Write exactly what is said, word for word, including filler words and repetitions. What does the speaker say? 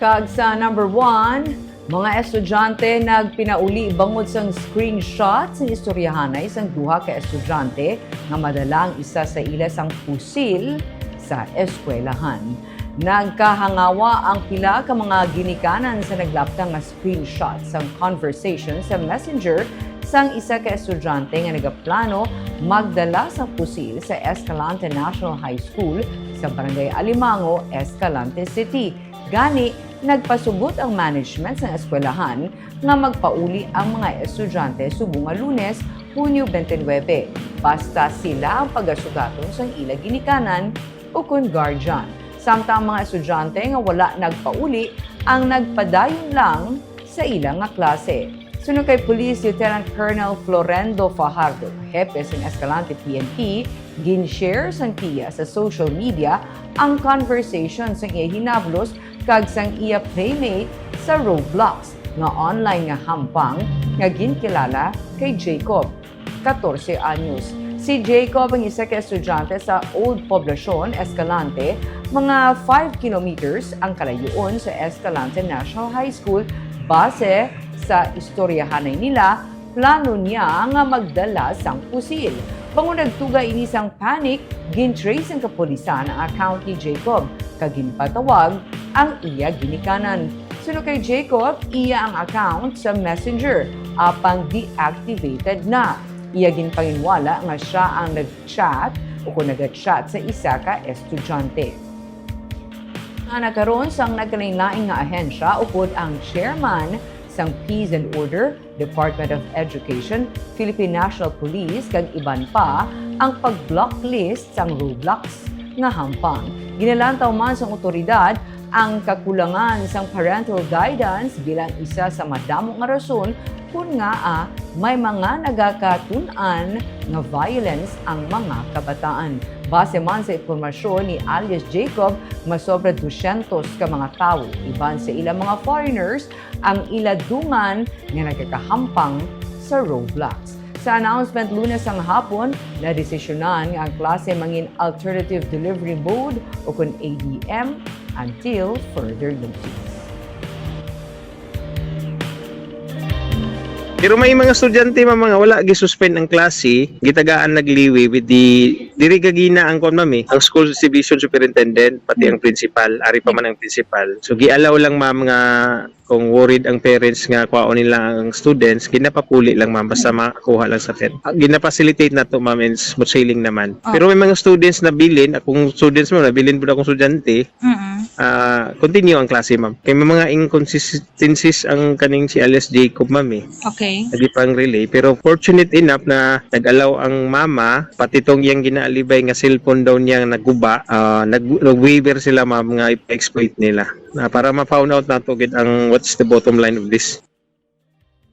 Kag sa number one, mga estudyante nagpinauli bangod sang screenshot sang istoryahanay sang duha ka estudyante nga madala ang isa sa ila sang pusil sa eskwelahan. Nagkahangawa ang pila ka mga ginikanan sa naglaptang nga screenshot sang conversation sa Messenger sang isa ka estudyante nga nagaplano magdala sang pusil sa Escalante National High School sa Barangay Alimango, Escalante City. Gani, nagpasugot ang management sang eskwelahan nga magpauli ang mga estudyante subong nga Lunes, Hunyo twenty-nine, basta sila ang pagasugaton sang ila ginikanan ukon guardian. Samtang ang mga estudyante nga wala nagpauli ang nagpadayon lang sa ila nga klase. Suno kay Police Lieutenant Colonel Florendo Fajardo, hepe sang Escalante P N P, gin-share sang tiya sa social media ang conversation sang iya hinablos kag sang iya playmate sa Roblox nga online nga hampang nga ginkilala kay Jacob, katorse anyos. Si Jacob ang isa ka estudyante sa Old Poblacion, Escalante, mga five kilometers ang kalayoon sa Escalante National High School. Base sa istoryahanay nila, plano niya nga magdala sang pusil. Bangod nagtuga ini sang panic, gin-trace sang kapulisan ang account ni Jacob kag ginpatawag ang iya ginikanan. Suno kay Jacob, iya ang account sa Messenger, apang deactivated na. Iya ginpanginwala nga sia ang nag-chat o kung nag-chat sa isa ka estudyante. Ana karon sang nagkalainlain nga ahensya, upod ang chairman sang Peace and Order, Department of Education, Philippine National Police, kag iban pa ang pag-blocklist sang Roblox nga hampang. Ginalantaw man sang awtoridad ang kakulangan sang parental guidance bilang isa sa madamo nga rason kon ngaa may mga nagakatun-an nga violence ang mga kabataan. Base man sa impormasyon ni alias Jacob, masobra dusyentos ka mga tawo, iban sa ilang mga foreigners, ang ila dungan nga nagakahampang sa Roblox. Sa announcement Lunes sang hapon, nadesisyonan nga ang klase mangin alternative delivery mode o kon A D M until further notice. Pero may mga estudyante, ma'am, nga wala gisuspend ang klase, gitagaan nagliwi with the, diri gagina ang kon, ma'am, eh, ang school division superintendent, pati ang principal, ari pa man ang principal. So, gi-allow lang, ma'am, nga kung worried ang parents nga kwaon nila ang students, ginapapuli lang, ma'am, basta makakuha lang sa ten. Ah, ginapacilitate nato, ma'am, and smooth sailing naman. Oh. Pero may mga students na bilin, akong students mo, nabilin po akong estudyante, mm-hmm. Ah, continue ang klase, ma'am. Kay may mga inconsistencies ang kaning si alias Jacob, ma'am, eh. Okay. Lagi pang relay. Pero fortunate enough na nag-allow ang mama, pati tong iyang ginaalibay nga cellphone daw niya naguba, ah, nag- nag-waiver sila, ma'am, nga ipa-exploit nila. Na para ma-found out nato gid ang what's the bottom line of this.